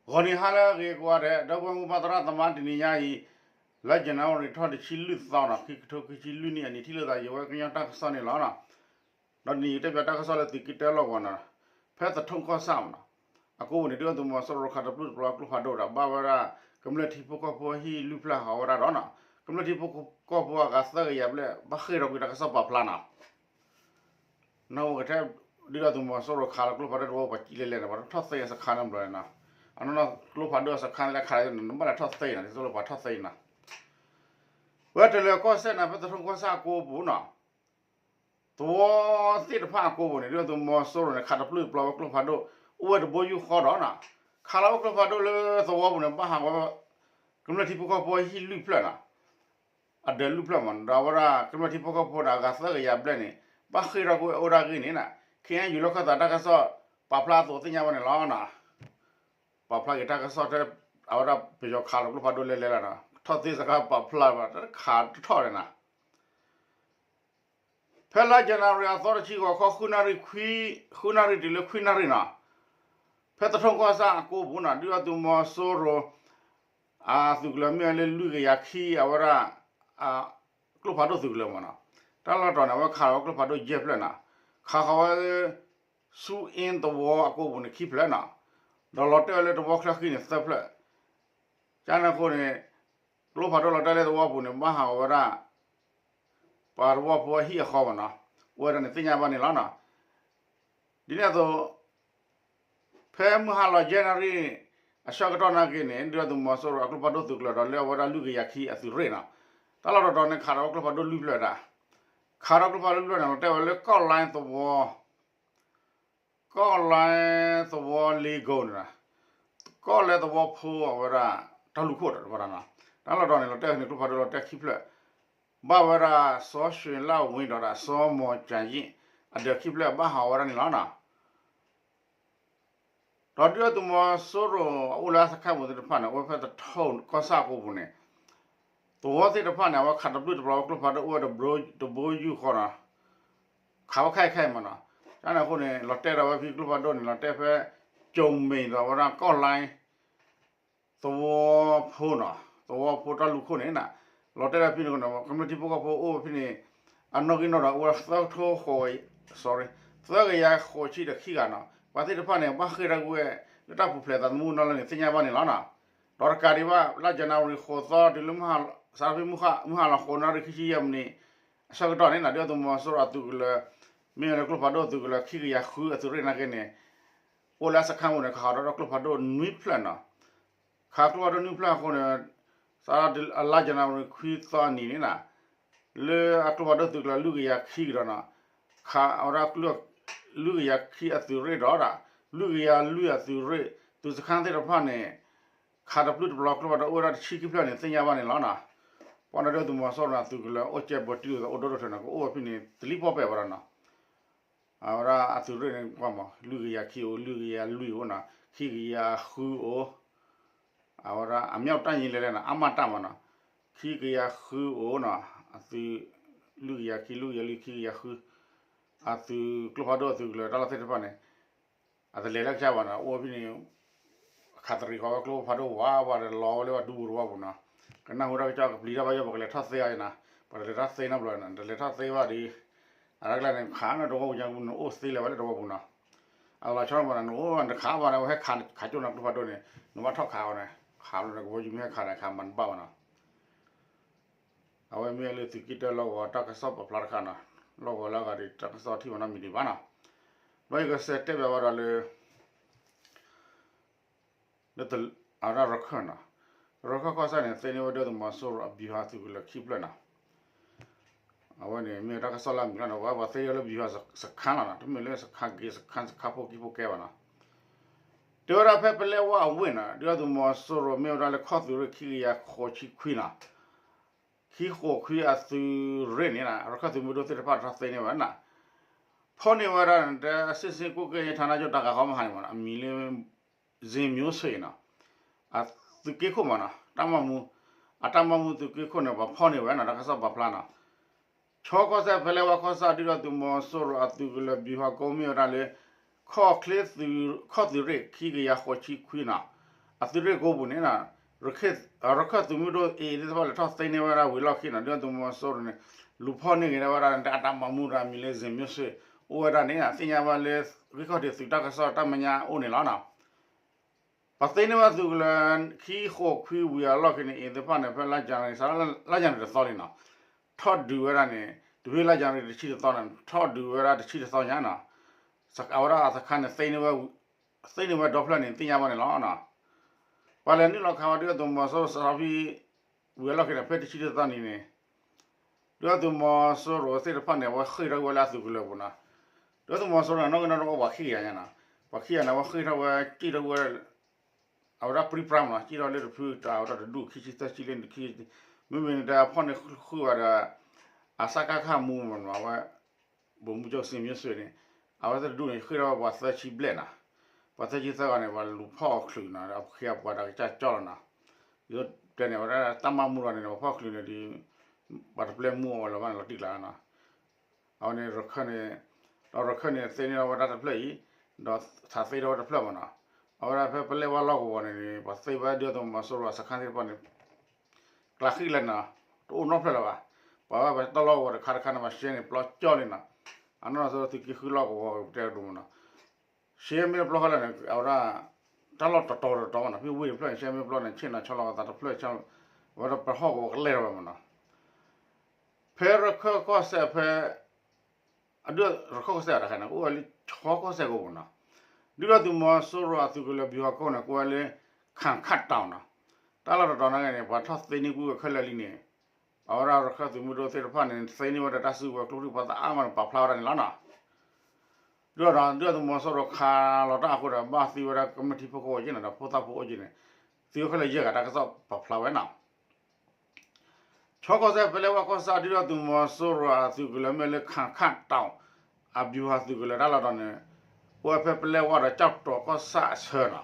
ဂီၤနံၤဟါလၢအဂ့ၤကိးဂၤဒဲး ဒီပုၢ်ဝဲၢ်မိၢ်ပၢ်သရၣ်သမါ တနံၤညါအံၤ လါယနူၤအါရံၤ ထီၣ်တဆံလွံၢ်သီနီၤ ခံကထိခံဆံလွံၢ်နံၣ်အနံၤ ထံၣ်လိာ်သးယဝဲကညီတၢ်ကစီၣ်န့ၣ်လီၤ. ဒီးတနံၤအံၤ တဲပၠးတၢ်ကစီၣ်လၢသုးက့တၢလီၢ်ကဝီၤနီၤ ဖဲသထူကီၢ်ဆၣ်မနီၤ အကိပူၤန့ၣ် ဒုၣ်ဒါသုးမီၤစိရိၤခးတပျုၢ်တပျီၤကျိဖးဒိၣ်ဒီး ဘၣ်ဝဲဒၣ် ကမျၢၢ်ထံဖိကီၢ်ဖိအဟံၣ်လွံၢ်ဖျၢၣ်ဟးဂီၤဝဲဒၣ်ဒီးနီၤ ကမျၢၢ်ထံဖိကီၢ်ဖိအဂၤသၢကယၤဘျဲၣ် ဘၣ်ဃ့ၢ်ထီၣ်ကွံာ်တၢ်ကစီၣ်ပာ်ဖျါနီၤ နဝဲကထဲ ဒုၣ်ဒါသုးမီၤစိရိၤခးလီၤကျိဖးဒိၣ်တဝီပှၤကံလဲလဲၣ်န့ၣ် ပှၤထီၣ်သ့အစခါန့ၣ်ဘျီနီၤ အနီၢ်နီၢ်ကျိဖးဒိၣ်အစခါန့ၣ်လၢခးလီၤန့ၣ် နဘၣ်လဲၤထီၣ်သ့နီၤ ဒ်သိးလၢပှၤထီၣ်သ့နီၤ ဝဲတလၢၤကီၢ်စဲၣ်နီၤ ဖဲသထူကီၢ်ဆၣ်အကိပူၤနီၤ သဝီသ့ၣ်တဖၣ်အကိပူၤန့ၣ် ဒုၣ်ဒါသုးမီၤစိရိၤန့ၣ် ခးတပျုၢ်တပျီၤဝဲကျိဖးဒိၣ် အိၣ်ဝဲတဘိယူၢ်ဃီဒီးနီၤ ခးလီၤဝဲကျိဖးဒိၣ်လၢသဝီပူၤန့ၣ် ဘၣ်ဟးဂီၤဝဲ ကမျၢၢ်ထံဖိကီၢ်ဖိအဟံၣ်လွံၢ်ဖျၢၣ်နီၤ အဒၢးလွံၢ်ဖျၢၣ်မး ဒီးအဝဲဒၣ်ကမျၢၢ်ထံဖိကီၢ်ဖိဒီးအဂၤသၢကယၤဘျဲၣ်န့ၣ် ဘၣ်ဃ့ၢ်ထီၣ်ကွံာ်အိၣ်ဒၣ်ဂ့ၢ်န့ၣ်နီၤ ခ့ၣ်အဲၣ်ယူၣ်လီၢ်ခၢၣ်သးတၢ်ကစီၣ်ပာ်ဖျါအသိးသ့ၣ်ညါဘၣ်န့ၣ်လီၤနီၤ ပာ်ဖျါက့ၤတၢ်ကစီၣ်ထဲ အဝဲဒၣ်ပယီၤခးလီၤကျိဖးဒိၣ်လဲလဲလီၤနီၤ ထီၣ်သ့စခါပာ်ဖျါဘၣ် တခးတထီၣ်န့ၣ်နီၤ ဖဲလါယနူၤအါရံၤအသီတဆံဂီၤခီ ဃုနၣ်ရံၣ်ခွံ ဃုနၣ်ရံၣ်တုၤလၢခွံနၣ်ရံၣ်နီၤ ဖဲသထူကီၢ်ဆၣ်အကိပူၤနီၤ ဒုၣ်ဒါသုးမီၤစိရိၤ အသုးကလၢၤမ့ၢ်ဝဲလၢလွံၢ်ကယၤခံ အဝဲဒၣ် ကျိဖးဒိၣ်သုးကလၢၤမးနီၤ တၢ်လီၢ်တတီၤန့ၣ် အဝဲခးလီၤဝဲကျိဖးဒိၣ်ယဲၢ်ဖျၢၣ်နီၤ ခးဃီၤဝဲ ဆူအ့သဝီအကိပူၤန့ၣ်ခံဖျၢၣ်နီၤ ဒီးလီၤတဲာ်ဝဲလၢသဝီချၢဃံန့ၣ်သၢဖျၢၣ် ကန့ၣ်အဃိန့ၣ် ကျိဖးဒိၣ်လီၤတဲာ်လၢသဝီပူၤန့ၣ် ဘၣ်ဟးဂီၤဝဲဒၣ် ပှၤသဝီဖိအဟံၣ်အဃီမးနီၤ အိၣ်ဝဲဒၣ်န့ၣ်သ့ၣ်ညါဘၣ်န့ၣ်လီၤနီၤ ဒ်န့ၣ်အသိး ဖဲမုၢ်ဟါလီၤယဲၢ်နၣ်ရံၣ် အဆၢကတီၢ်နာ်က့န့ၣ် ဒုၣ်ဒါသုးမီၤစိရိၤအကျိဖးဒိၣ်သုးကလၢၤဒီးလၢအဝဲဒၣ်လွံၢ်ကယၤခံအသုးရ့ၣ်နီၤ တၢ်လီၢ်တတီၤန့ၣ် ခးထီၣ်ဝဲကျိဖးဒိၣ်လွံၢ်ဖျၢၣ်ဒၣ် ခးထီၣ်ကျိဖးဒိၣ်လွံၢ်ဖျၢၣ်န့ၣ် လီၤတဲာ်ဝဲလၢကီၢ်လဲသဝီ ကီၢ်လဲသဝီလ့ကိန့ၣ် ကီၢ်လဲသဝီဖိအဝဲဒၣ် တၢ်လူၢ်ခိၣ်တဝဲဒၣ်နီၤ တၢ်လီၢ်တတီၤန့ၣ် လီၤတဲာ်န့ၣ် ကျိဖးဒိၣ်လီၤတဲာ်ခံဖျၢၣ် ဘၣ်ဝဲဒၣ်စီၤၡွ့ၤလၢ်ဝ့ၤဒီးဒၣ် စီၤမီၤကၠၤယ့ၣ် အဒၢးခံဖျၢၣ်ဘၣ်ဟးဂီၤဝဲဒၣ်န့ၣ်လီၤနီၤ ဒီးဒုၣ်ဒါသုးမီၤစိရိၤအအိၣ်လၢအစခါပူၤသ့ၣ်တဖၣ်န့ၣ် အဝဲဖဲသထူကီၢ်ဆၣ်အကိပူၤန့ၣ် သဝီသ့ၣ်တဖၣ်န့ၣ် အဝဲခးတပျုၢ်တပျီၤဝဲကျိဖးဒိၣ်အိၣ်ဝဲတဘိယူၢ်ဃီနီၤ ခးဝဲခဲအံၤခဲအံၤမးနီၤ ကန့ၣ်အဃိန့ၣ် လီၤတဲာ်ဒီးဝဲဖဲကျိဖးဒိၣ်န့ၣ် လီၤတဲာ်ဖဲ ကၠိၤမ့ၣ်ဒီးအဝဲဒၣ်ကီၢ်လဲ သဝီဖိနီၤ သဝီဖိတၢ်လူၢ်ခိၣ်န့ၣ်နီၤ လီၤတဲာ်ဒီးဖဲန့ၣ် ကမျၢၢ်ထံဖိကီၢ်ဖိအိၣ်ဝဲဖဲန့ၣ် အနီၣ်ဂံၢ်နီၣ်ဒွးအိၣ်ဝဲသၢကထိဃိး sorry သၢကယၤဃိးဆံဒီးခံဂၤနီၤ ပှၤသ့ၣ်တဖၣ်န့ၣ် ဘၣ်ဃ့ၢ်ထီၣ်ကွံာ်ဝဲ လၢတၢ်ပူၤဖျဲးသးသမူနီၤလၢန့ၣ် သ့ၣ်ညါဘၣ်န့ၣ်လီၤနီၤ ဒီးတကးဒံးဘၣ် လါယနူၤအါရံၤဃိးသီတုၤလၢ စးထီၣ်ဖဲမုၢ်ဟါလီၤဃိးနၣ်ရံၣ်ခံဆံယဲၢ်မံးနံး အဆၢကတီၢ်န့ၣ်နီၤ ဒုၣ်ဒါသုးမီၤစိရိၤအသုးကလၢၤ မ့ၢ်ဝဲလၢကျိဖးဒိၣ်သုးကလၢၤ ခံကယၤဃုအသုးရ့ၣ်နာ်က့န့ၣ် အိၣ်လၢအစခါပူၤန့ၣ် ခးဃီၤဒီးကျိဖးဒိၣ်နွံဖျၢၣ်နီၤ ခးကျိဖးဒိၣ်နွံဖျၢၣ်အဃိန့ၣ် စးထီၣ်လါယနူၤအါရံၤခွံသီအနံၤန့ၣ်နီၤ လၢအကျိဖးဒိၣ်သုးကလၢၤလွံၢ်ကယၤခံကဒီးနီၤ ခးဝဲဒၣ် လွံၢ်ကယၤခံအသုးရ့ၣ်ဒီး လွံၢ်ကယၤလွံၢ်အသုးရ့ၣ် သုးစခါသ့ၣ်တဖၣ်န့ၣ် ခးတပျုၢ်တပျီၤကျိဖးဒိၣ်အိၣ်ဝဲဒၣ်တဆံခံဖျၢၣ်န့ၣ် သ့ၣ်ညါဘၣ်န့ၣ်လီၤနီၤ ပှၤဒီးဒုၣ်ဒါသုးမီၤစိရိၤန့ၣ် သုးကလၢၤအိၣ်ကဲဘီတံၢ်အိၣ်သးအိၣ်ဒိၣ်ဒိၣ်ထီၣ်န့ၣ် ကအိၣ်ဝဲဖဲန့ၣ် တလံၣ်ပီၣ်ပဲာ်ဝဲဒၣ်နီၤ အဝဲဒၣ်အသုးရ့ၣ်န့ၣ် ကွၢ်မး လွံၢ်ကယၤခံအိၣ် လွံၢ်ကယၤလွံၢ်အိၣ်နီၤ ခံကယၤဃုအိၣ် အဝဲဒၣ်အမြောက်တပ်ရင်းလဲၤလဲၣ်နီၤ အမတမးနီၤ ခံကယၤဃုအိၣ်နီၤ အသုး လွံၢ်ကယၤခံ လွံၢ်ကယၤလွံၢ် ခံကယၤဃု အသုးကျိဖးဒိၣ်အသုးကလၢၤတၢ်လီၢ်သ့ၣ်တဖၣ်န့ၣ် အတလဲၤလၢကစၢ်ဘၣ်နီၤ အိၣ်ဖဲန့ၣ် ခးတရံးဃီၤဝဲကျိဖးဒိၣ်ဝးဝးဒီးလီၤဝဲလၢပှၤဒူပူၤတဝီပူၤနီၤ ကနၢ်ဟူတၢ်ကစီၣ်ကပျံၤတၢ်ဘၣ်ယိၣ် ပကလဲၤထီၣ်သ့အီၤနီၤ ပတလဲၤထီၣ်သ့နီတဘျီနီၤ တလဲၤထီၣ်သ့ဘၣ်ဒီး အတၢ်ကျါန့ၣ် ခးန့ၣ်တဝီပူၤညါ နအိၣ်သ့လၢၤဝဲလၢတဝီပူၤနီၤ အလီၤဆီန့ၣ်ပှၤနီၤ နအိၣ်နတခးဘၣ်န့ၣ် အဝဲဟဲခးကၠိနီၤကျိဖးဒိၣ်န့ၣ် နဘၣ်ထီၣ်ခးအီၤန့ၣ် ခးလီၤန့ၣ် ကဘီယူၤမ့ၢ်ဟဲခးန့ၣ် ခးမၤတဘၣ်ဘၣ်နီၤ အဝဲမ့ၢ်လၢသုးက့တၢလီၢ်ကဝီၤတၢ်ကစီၣ်ပာ်ဖျါတခါနီၤ လီၢ်ကဝီၤလၢအဂၤဒီးတၢ်ကစီၣ်ထံၣ်မၤနီတမံၤဒံးဘၣ်နီၤ ဘၣ်ယကစဲးတဲဘၣ်ဝဲဒီးလၢ လၢအဝဲဒၣ်ရခၢၣ်နီၤ ရခၢၣ်ကီၢ်စဲၣ်န့ၣ် သ့န့ၢ်ဝဲဒုၣ်ဒါသုးမီၤစိရိၤအဗျူဟာသုးကလၢၤခံဖျၢၣ်နီၤ အဝဲန့ၣ်မ့ၢ်တၢ်ကစီၣ်လၢအမံၤလီၤနီၤ ပှၤသ့ဝဲလၢဗျူဟာစခန်းလီၤနီၤ တမ့ၢ်လၢစခန်းဂ့ၤ စခန်း စခန်းဖိကံဖိကဲဘၣ်နီၤ တဲဝဲဒၣ်ဖဲပလဲဝါအဝ့ၢ်နီၤ ဒုၣ်ဒါသုးမီၤစိရိၤမ့ၢ်ဝဲဒၣ်လၢခီၣ်သုးရ့ၣ်ခံကယၤဃိးဆံခွံနီၤ ခံဃိးခွံအသုးရ့ၣ်န့ၣ် ရခၢၣ်သုးမုၢ်ဒိၣ်သ့ၣ်တဖၣ်ထီၣ်သ့န့ၢ်ဝဲနီၤ ဖီၣ်န့ၢ်ဝဲဒၣ်တဲ စစ်ဆင်ရေးကွပ်ကဲရေးဌာနချုပ် တာဂၤဃီမဟါန့ၣ်မးနီၤ အမံၤလၢ ဇင်မျိုးဆွေနီၤ အသုးက့ခိၣ်မးနီၤ တၢ်မီမူ အတၢ်မီမူသုးက့ခိၣ်န့ၣ် ပှၤဖီၣ်န့ၢ်ဝဲနီၤ တၢ်ကစီၣ်ပာ်ဖျါနီၤ ခၠီကီၢ်စဲၣ် ဖဲလဲဝါကီၢ်ဆၣ် ဒုၣ်ဒါသုးမီၤစိရိၤအသုးကလၢၤ ဗျူဟာကုန်း မ့ၢ်ဝဲဒၣ်လၢ ခီၣ်ချ့သုး ခီၣ်သုးရ့ၣ် ခံကယၤဃိးဆံခွံနီၤ အသုးရ့ၣ်ကိးပူၤန့ၣ် ရခၢၣ်သုးမုၢ်ဒိၣ်အ့ၤသ့ၣ်တဖၣ်လဲၤထီၣ်သ့န့ၢ်ဝဲဒၣ်ဝံၤလီၢ်ခံနီၤ ဒုၣ်ဒါသုးမီၤစိရိၤန့ၣ် လူၤဖီၣ်န့ၢ်က့ၤဒၣ်ဝဲဒၣ် အတၢ်မၤမူဒီးအမံၤလၢ စ့ၤမ့ၢ်စ့ၣ် အိၣ်ဝဲဒၣ်န့ၣ် သ့ၣ်ညါဘၣ်လၢ ဂံၢ်ခီၣ်ထံးသုးတၢ်ကစီၣ်တၢ်မဲာ်ညါအိၣ်န့ၣ်လီၤနီၤ. ပှၤသ့န့ၢ်ဝဲသုးကလၢၤ ခံဃိးခွံဝံၤအလီၢ်ခံန့ၣ် အ့ၤသ့ၣ်တဖၣ်န့ၣ် ဖဲလါယနူၤအါရံၤ လါယနူၤအါရံၤတသီလံနီၤ ထီၣ်ဒုးဝဲဒၣ်န့ၣ် တဖဲလါယနူၤအါရံၤတဆံတသီန့ၣ် ထီၣ်ဒုးဝဲဒၣ်တဆံတသီညါနီၤ အဝဲဒၣ်အစခါန့ၣ် သ့န့ၢ်ဝဲဒၣ်တဖျၢၣ်န့ၣ် သ့ၣ်ညါဘၣ်န့ၣ်လီၤ. ပှၤလဲၤနုာ်လီၤခးဝဲဒုၣ်ဒါသုးမီၤစိရိၤစးထီၣ်ဖဲ ဝံၤအလီၢ်ခံန့ၣ် ဖဲတဆံတသီန့ၣ်န့ၣ် ဒုၣ်ဒါသုးမီၤစိရိၤသ့ၣ်တဖၣ်န့ၣ် အဝဲဃ့ၢ်ထီၣ်ဝဲလၢအသုးကလၢၤပူၤနီၤ. ဒုၣ်ဒါသုးမီၤစိရိၤန့ၣ် အနီၢ်ကီၢ်နီၢ်ကီၢ်ပှၤခံကယၤညါနီၤ ပှၤခံကယၤန့ၣ် အဝဲဃ့ၢ်ထီၣ်ဝဲ စံၣ်ထီၣ်ဝဲ အဝဲဒၣ်ပြံပြါမးနီၤ စံၣ်ထီၣ်လၢတဖုတၢ် အဝဲဒၣ်တဒူၣ်ခံဆံသၢဆံလၢခံ မ့မ့ၢ်န့ၣ်တၢ်ဖီၣ်န့ၢ်ဃုာ်ဝဲဒီး အစကခ မူမးနီၤ အဝဲ ဗိုလ်မှူးချုပ် စ့ၤမ့ၢ်စ့ၣ်န့ၣ် အဝဲသ့ၣ်တဒူၣ်န့ၣ် ဃ့ၢ်ထီၣ်ဝဲပှၤသၢဆံဘျဲၣ်နီၤ ပှၤသၢဆံသၢဂၤန့ၣ် ပှၤလူၤဖီၣ်အီၤချုးနီၤ အဃ့ၢ်ပှၤတၢ်ကစၢ်ကၠီလီၤနီၤ ဒ်သိးတဲန့ၣ် အဝဲဒၣ်တၢ်မၤမူဒီးန့ၣ် ပှၤဖီၣ်ချုးန့ၣ်ဒီး ပှၤတပျဲမူအီၤဝဲလၢၤဘၣ်န့ၣ်လီၤတံၢ်ကျါနီၤ အဝဲန့ၣ်ရခၢၣ်န့ၣ် ဒီးရခၢၣ်န့ၣ်သ့န့ၢ်ဝဲဒၣ်တဖျၢၣ်အံၤ ဒီးထးသ့ထီၣ်ဝဲတဖျၢၣ်မးနီၤ အဝဲဒၣ်ဖဲပလဲဝါလီၢ်ကဝီၤန့ၣ်န့ၣ် ပှၤသ့ဝဲဒၣ်ဒုၣ်ဒါသုးမီၤစိရိၤအစခါသ့ၣ်တဖၣ်န့ၣ် ကျးဃံလၢာ်နီၤ တအိၣ်နီတဖျၢၣ်လၢၤဘၣ် ပှၤဝဲပတၢ်လီၢ်ကဝီၤတခါတခါန့ၣ် ပှၤရှဲန့ၣ်ပျီကၠီလံနီၤ အနီၢ်နီၢ်သုးက့ဃုလီၢ်ကဝီၤပတဲဒိၣ်မးနီၤ ရှဲမ့ၢ်တပျီဃီလၢာ်န့ၣ် အဝဲဒၣ် တၢ်လီၢ်တတီၤတတီၤမးနီၤ ဖဲဝ့ၢ်တဖျၢၣ်န့ၣ် ရှဲမ့ၢ်ပျီန့ၣ် ဆ့ၣ်နီၤဆီလီၤအသးတဖျၢၣ် အဝဲဒၣ်ပဟီၣ်ကဝီၤကလဲၢ်ထီၣ်ဝဲမးနီၤ ဖဲရခၢၣ်ကီၢ်စဲၣ်ဖဲ အဒုၣ်ရခၢၣ်ကီၢ်စဲၣ်တခါန့ၣ် အိၣ်ဝဲလၢခၠီကီၢ်စဲၣ်ကဝီၤပူၤနီၤ ဒုၣ်ဒါသုးမီၤစိရိၤအသုးကလၢၤ ဗျူဟာကုန်း န့ၣ် ကိးဝဲလၢ ခၣ်ခၣ်တီၤ နီၤ တၢ်လီၢ်တတီၤနာ်က့န့ၣ် ပှၤထီၣ်သ့န့ၢ်ကွံာ်ဝဲခဲလၢာ်လံန့ၣ် အဝဲဒၣ်ရခၢၣ်သုးမုၢ်ဒိၣ်သ့ၣ်တဖၣ်န့ၣ် သ့န့ၢ်ဝဲဒီးတၢ်စုကဝဲၤကျိချံမျိာ်သၣ်အါမးန့ၣ် ပာ်ဖျါဝဲဒၣ်န့ၣ်လီၤနီၤ ဒုၣ်ဒါ ဒုၣ်ဒါသုးမီၤစိရိၤခးလီၤတၢ်အဃိဒီး ဘၣ်သံဝဲဒၣ်ကမျၢၢ်ထံဖိကီၢ်ဖိက့ၤနီၤ ဒီးဖိသၣ်ဖိအိၣ်က့ၤန့ၣ် သံဝဲခဲလၢာ်ယဲၢ်ဂၤတၢ်ကစီၣ်ပာ်ဖျါဝဲနီၤ ခၠီကီၢ်စဲၣ် ပလဲဝါကီၢ်ဆၣ် ဒုၣ်ဒါသုးမီၤစိရိၤအသုးကလၢၤမ့ၢ်လၢ ခၣ်ခၣ်တီၤ အဗျူဟာသုးကလၢၤတၢ်လီၢ်တတီၤန့ၣ် အိၣ်ဝဲဖဲပလဲဝါဒီးကၠီၣ်တီၤကီၢ်ဆၣ်အဆၢနီၤ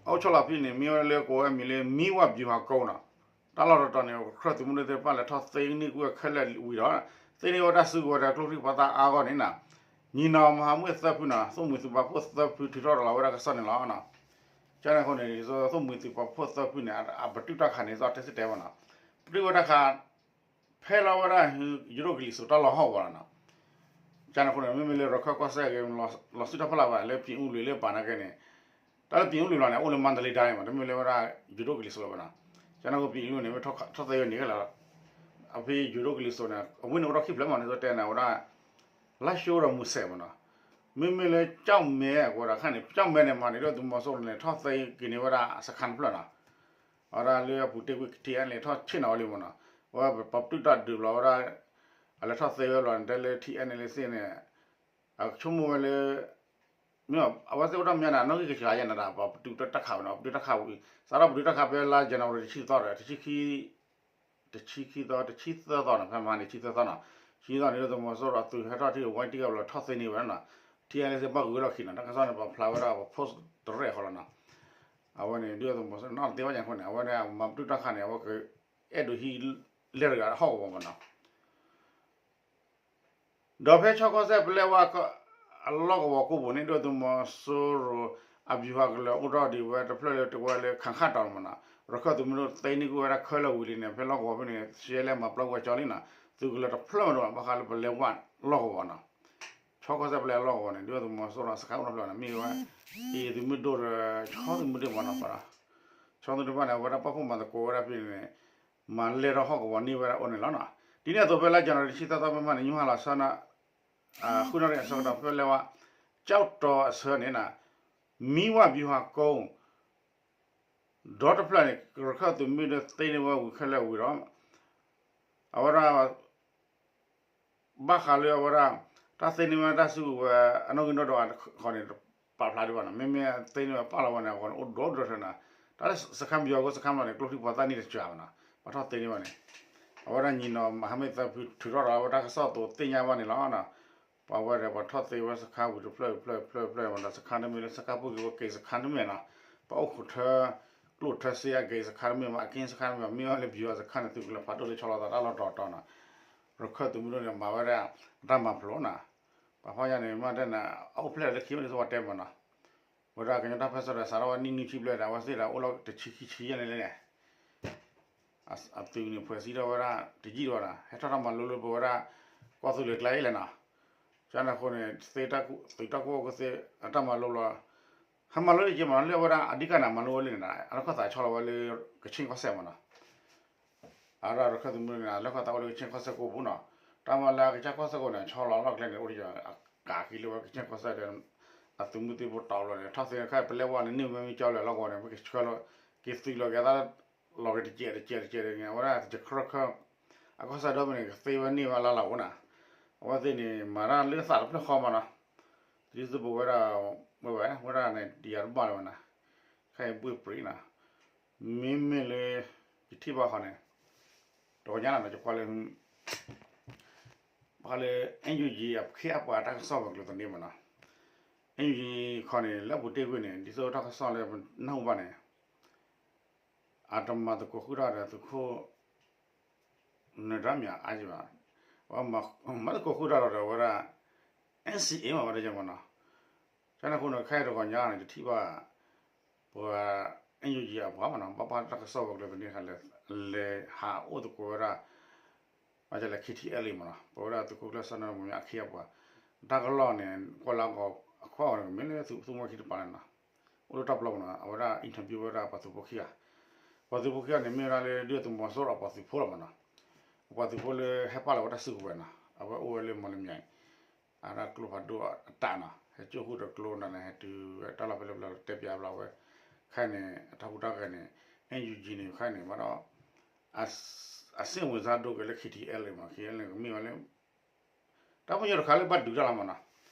အိၣ်ဆီလီၤဖဲန့ၣ် မ့ၢ်ဝဲလၢကိးဝဲမံၤလၢ မံဝၣ်ဗျူဟာကုန်း နီၤ တၢ်လီၢ်တတီၤန့ၣ် ရခၢၣ်သုးမုၢ်ဒိၣ်သ့ၣ်တဖၣ်လဲၤထီၣ်သ့န့ၢ်ကွံာ်ဝဲခဲလၢာ်ဝံၤဒီး သ့န့ၢ်ဝဲတၢ်စုကဝဲၤဒီးကျိချံမျိာ်သၣ်အါအဂီၢ်န့ၣ်နီၤ ညီနောင်မဟာမိတ်သၢဖုနီၤ သိၣ်မှံၤသုးပာ်ဖှိၣ်သၢဖုထုးထီၣ်ရၤလီၤဝဲဒၣ်ကစီၣ်န့ၣ်လီၤနီၤ ကန့ၣ်အဃိန့ၣ် ဒ်သိးသိၣ်မှံၤသုးပာ်ဖှိၣ်သၢဖုန့ၣ် အပတုာ်တၢ်ခးန့ၣ် ဒ်သိးတဲစ့ၢ်တဲဝဲနီၤ ပတုာ်ဝဲတၢ်ခး ဖဲလီၤဝဲဒၣ် ယိၤဒိၣ်ကလံၤစိးတၢ်လီၢ်ဟီၣ်ကဝီၤလီၤနီၤ ကန့ၣ်အဃိန့ၣ် မ့မ့ၢ်လၢရခၢၣ်ကီၢ်စဲၣ်ဂ့ၤ လီၤစုၣ်တၢ်ဖီလာ်ဘၣ်လၢ ပြင်ဦးလွင် လၢပာ်နာ်က့န့ၣ် တၢ်လၢ ပြင်ဦးလွင် လီၤန့ၣ် အိၣ်လၢမန္တလေးတိုင်းမး တမ့ၢ်လၢဝဲဒၣ် ယိၤဒိၣ်ကလံၤစိးလၢၤဘၣ်နီၤ ကန့ၣ်အဃိ ပြင်ဦးလွင် န့ၣ် မ့ၢ်ထီၣ်သ့ဝဲန့ၣ်လီၤ အဖဲယိၤဒိၣ်ကလံၤစိးန့ၣ် အဝ့ၢ်န့ၣ်အိၣ်ထီၣ်ခံဖျၢၣ်မးန့ၣ် ဒ်သိးတဲန့ၣ် အဝဲဒၣ် လါရှိုးဒီးမူစဲမးနီၤ မ့မ့ၢ်လၢကၠီၣ်မဲအဝဲဒၣ်ခါန့ၣ် ကၠီၣ်မဲန့ၣ်မးန့ၣ် ဒုၣ်ဒါသုးမီၤစိရိၤန့ၣ် ထီၣ်သ့က့ၤန့ၢ်ဝဲဒၣ်စခါတဖျၢၣ်နီၤ အဝဲဒၣ်လၢအပူၤတ့ၢ်ကွံာ် ထံအဲၣ်လဲၣ် ထီၣ်ဆ့ၣ်နီၤဝဲလံမးနီၤ အဝဲပှၤပတုာ်တၢ်ဒုးဘျီဝဲဒၣ် အလဲၤထီၣ်သ့ဝဲဘျီန့ၣ် တဲလၢ ထံအဲၣ်လဲၣ် လၢသ့ၣ်န့ၣ် အဆိကမိၣ်ဝဲလၢ မ့ၢ်အဝဲသ့ၣ်အိၣ်တၢ်မဲာ်ညါန့ၣ် နီၣ်ဂံၢ်ကစှၤယဲၢ်န့ၣ်ဒီး ပှၤပတုာ်တၢ်ခးဝဲနီၤ ပတုာ်တၢ်ခးဝံၤ စးထီၣ်ပတုာ်တၢ်ခးဖဲလါ January တဆံသီဒီး တဆံခံသီ တဆံသၢသီနီၤ ဖဲမဟါန့ၣ် တဆံသၢသီနီၤ တဆံသီန့ၣ် ဒုၣ်ဒါသုးမီၤစိရိၤအသုးဟဲထီၣ်ထံၣ်ဝဲတံၢ်ကဘျီ ထီၣ်သ့န့ၢ်ဝဲနီၤ ထံအဲၣ်လဲၣ် သ့ၣ်ဘၣ်ဂုၤဝဲလီၢ်ခံနီၤ တၢ်ကစီၣ်န့ၣ် ပာ်ဖျါဝဲဒၣ်ပှၤ post တရဲၣ်ဃီလီၤနီၤ အဝဲန့ၣ် ဒုၣ်ဒါသုးမီၤစိရိၤ နီၢ်တသ့ဘၣ်ညါအဃိန့ၣ် အဝဲန့ၣ် မၤပတုာ်တၢ်ခးန့ၣ် အဝဲကအဲၣ်ဒိးဟံးလဲၤတဂၤဟီၣ်ကဝီၤမးနီၤ ဒီးဖဲခၠီကီၢ်စဲၣ် ပလဲဝါ အလီၢ်ကဝီၤကိးပူၤန့ၣ် ဒုၣ်ဒါသုးမီၤစိရိၤ အဗျူဟာကလၢၤအိၣ်ထီၣ်ဒံးဝဲတဖျၢၣ်လၢတဝဲလၢ ခၣ်ခၣ်တီၤမးနီၤ ရခၢၣ်သုးမုၢ်ဒိၣ်သ့န့ၢ်ကွံာ်ဝဲဒၣ်ခဲလၢာ်ဝံၤလံန့ၣ် ဖဲလီၢ်ကဝီၤဖဲန့ၣ် ရှဲလဲမၤပျီကွံာ်ကၠီလံနီၤ သုးကလၢၤတဖျၢၣ်မးဒီး ဘၣ်ဃးလၢပလဲဝါလီၢ်ကဝီၤနီၤ ခၠီကီၢ်စဲၣ် ပလဲဝါလီၢ်ကဝီၤန့ၣ် ဒုၣ်ဒါသုးမီၤစိရိၤစခါအိၣ်တဖျၢၣ်န့ၣ် မ့ၢ်ဝဲ အ့ၣ်သုးမုၢ်ဒိၣ်ဒီး ခၠီသုးမုၢ်ဒိၣ်မးနီၤ ခၠီသုးမုၢ်ဒိၣ်တဖၣ်န့ၣ် အဝဲဒၣ်ပာ်ဖှိၣ်မၤသကိးဝဲဒၣ်ဖဲန့ၣ် မၤလဲၢ်ထီၣ်ဟီၣ်ကဝီၤန့ၢ်ဝဲဒၣ်အိၣ်န့ၣ်လီၤနီၤ ဒ်န့ၣ်အသိးဖဲလါ January တဆံသၢသီမ့ၢ်မးန့ၣ် ညါဟါလီၤဆၢ ဃုနၣ်ရံၣ်အဆၢကတီၢ် ဖဲလဲဝါ ကၠီၣ်တီၤအဆၢန့ၣ် မံဝၣ်ဗျူဟာကုန်း ဒီတဖျၢၣ်န့ၣ် ရခၢၣ်သုးမုၢ်ဒိၣ်သ့န့ၢ်ဝဲဝံၤခဲလၢာ်ဝံၤဒီး အဝဲဒၣ် ဘၣ်ဃးလၢအဝဲဒၣ် တၢ်သ့န့ၢ်ဝဲတၢ်စုကဝဲၤအနီၣ်ဂံၢ်နီၣ်ဒွးအဃိန့ၣ် ပာ်ဖျါဒံးဘၣ်နီၤ မ့မ့ၢ်သ့န့ၢ်ဝဲပာ်လီၤဝဲန့ၣ်အဃိန့ၣ် အိၣ်ဒိၣ်ဒိၣ်ထၢနီၤ တၢ်လၢစခါ ဗျူဟာကုန်း စခါမးန့ၣ် ကျိချံမျိာ်သၣ်န့ၢ်တစှၤဘၣ်နီၤ ပှၤထီၣ်သ့န့ၢ်ဝဲန့ၣ် အဝဲဒၣ်ညီနောင်မဟာမိတ်သၢဖုထုးထီၣ်ဒီးအဝဲတၢ်ကစီၣ်အသိးသ့ၣ်ညါဘၣ်န့ၣ်လီၤ ပှၤဝဲဒီးပှၤထီၣ်သ့ဝဲစခါဝံၤတဖျၢၣ်တဖျၢၣ်တဖျၢၣ်တဖျၢၣ်မးဒီး စခါတမ့ၢ်လၢစခါပူၤက့ၤဝဲက့ၤစခါတမ့ၢ်နီၤ ပှၤအိၣ်ခိးထၢ ကျိၣ်ထၢစ့အက့ၤစခါတမ့ၢ်မး အက့ၤစခါတမ့ၢ်မး မ့ၢ်ဝဲလၢ ဗျူဟာ စခါန့ၣ် သုးကလၢၤဖးဒိၣ်လၢဆီလီၤသးတၢ်လီၢ်တတီၤတီၤနီၤ ရခၢၣ်သုးမုၢ်ဒိၣ်န့ၣ် မၤဝဲဒၣ်အတၢ်မၤဖျိးနီၤ ပှၤဖီၣ်ညါန့ၣ် မ့ၢ်တဲန့ၣ် အအိၣ်ဖျဲၣ်လၢခံမ့ၢ်ဒ်သိးပှၤတဲမးနီၤ ဝဲဒၣ်ကညီတၢ်ပၢၢ်ဆၢဒီး စးထီၣ်ဝဲနံၣ်နွံဆံဘျဲၣ်ဒီး အဝဲသ့ၣ်ဒီးအိၣ်လီၤတဆံခံဆံယဲၢ်န့ၣ်လဲၣ်န့ၣ် အသုးန့ၣ် ဖှဲးစံးထီၣ်ဝဲဒၣ်တယံာ်တဘၣ်ဒီး ဟဲထီၣ်တၢ်မၤလိလၢပဝဲဒၣ် ကီၢ်သူလ့ၤကျါအံၤလဲၣ်နီၤ. ကန့ၣ်အဃိန့ၣ် သုးတၢ်ကူၣ်ဘၣ်ကူၣ်သ့အတၢ်မၤလိလီၤ ဟဲမၤလိတက့ၢ်မးနီၤ လၢအဝဲဒၣ်အဓိကန့ၣ် မၤလိဝဲလၢန့ၣ်ဒီး အလီၢ်ခီၣ်သးဆီလီၤဝဲလၢကခ့ၣ်ကီၢ်စဲၣ်မးနီၤ. အဒၣ်ရခၢၣ်သုးမုၢ်န့ၣ် အလီၢ်ခီၣ်သးအိၣ်လၢကခ့ၣ်ကီၢ်စဲၣ်ကိးပူၤနီၤ. တၢ်မၤလၢကခ့ၣ်ကီၢ်စဲၣ်ကိးန့ၣ် ဆီလီၤလီၢ်ကျဲန့ၣ် အိၣ်ဒီးအကးက့ၤလၢဝဲကခ့ၣ်ကီၢ်စဲၣ်ဒီး အသုးမုၢ်သံၣ်ဘိတီၤလီၤန့ၣ် ထီၣ်သ့ၣ်တခါ ပလဲဝါန့ၣ် န့ၢ်ဝဲမ့ၢ်ကၠီလၢအလီၢ်ကဝီၤန့ၣ် ပကဆှၢလီၤ က့ၤသုးလီၤက့ၤသး လီၤက့ၤတကဲးတကဲးတကဲးန့ၣ် အဝဲဒၣ်တခရၢခၢၣ် အကီၢ်စဲၣ်ဒီဘ့ၣ်န့ၣ် ကသ့ဝဲန့ၢ်ဝဲလၢလီၢ်အိၣ်နီၤ. အဝဲသ့ၣ်န့ၣ် မၤတၢ်လၢသးတဖျၢၣ်ဃီမးနီၤ. ဒ်သိးပဝဲဒၣ် ဝဲဝဲ ဝဲဒၣ်န့ၣ် တယၤတဘၣ်လၢၤဘၣ်နီၤ. ခဲအံၤဘှ့ၣ်ပြံးနီၤ. မ့မ့ၢ်လၢ ယထံၣ်ဘၣ်ဃီန့ၣ် တဂီၤညါလီၤနီၤ ယကွၢ်လၢ ဘၣ်ဃးလၢ NUG အခ့အပှၤတၢ်ကစီၣ်ပကျိၤသန့မးနီၤ. NUG ခီန့ၣ် လၢအပူၤတ့ၢ်ကွံာ်န့ၣ် ဒ်သိးတၢ်ကစီၣ်လၢပနၢ်ဟူဘၣ်န့ၣ် အတမၤသကိးဃုာ်တၢ်ဒီးသုးခိၣ် နၢၤဒါမၠးအါယံၤဘၣ်. မၤသကိးဃုာ်တၢ်ဒီးအဝဲဒၣ် NCA မးဝဲဒၣ်ယဲမးနီၤ. ကန့ၣ်အဃိန့ၣ် ခဲအံၤတဂီၤညါန့ၣ် ယထံၣ်ဘၣ် ပှၤ NUG အပှၤမးနီၤ ဘၣ်ဘၣ်တၢ်ကစီၣ်ပကျိၤသန့ခါလဲၣ် လဲၤဟးအိၣ်သကိးဝဲဒၣ် ဘၣ်ဆၣ်လၢ KTLA မးနီၤ ပဝဲဒၣ်သုးခိၣ်ကျၢၢ်စီၤနၢမူၤမၠါအခ့အပှၤ တၢ်ကလီၢ်န့ၣ် ကွၢ်လၢအဂီၤအခွါအဂီၢ်န့ၣ် ကမ့ၢ်လၢသုးမုၢ်ခံတပၤန့ၣ်နီၤ အိၣ်လၢတၢ်ပျီပူၤနီၤ အဝဲဒၣ် interview ဝဲဒၣ်ပှၤသုးဖိခံဂၤ ပှၤသုးဖိခံဂၤန့ၣ် မ့ၢ်ဝဲဒၣ်လၢ ဒုၣ်ဒါသုးမီၤစိရိၤအပှၤသုးဖိလီၤမးနီၤ အပှၤသုးဖိလၢဟဲပာ်လီၤဝဲတၢ်စုကဝဲၤနီၤ အဝဲအိၣ်ဝဲလၢမီၣ်လမၠဲၣ် အတၢ်ကျိဖးဒိၣ်အတၢ်နီၤ ဟဲကၠိၣ်ဃုာ်ဒီးကျိနၤန့ၣ် ဟဲတုၤတၢ်လီၢ်ဖဲလဲၣ်ဖဲလဲၣ်တဲပၠးဘျီဝဲ ခဲအံၤန့ၣ် အတၢ်ဟူးတၢ်ဂဲၤန့ၣ် NUG န့ၣ် ခဲအံၤန့ၣ် ဘၣ်ဒီး အစ့ၣ်ဝင်စားဒိၣ်က့ၤလၢ KTLA မး KTLA န့ၣ် ကမ့ၢ်ဝဲလၢ တၢ်ပညိၣ်တခါလၢဘၣ်ဒုးတၢ်လီၤမးနီၤ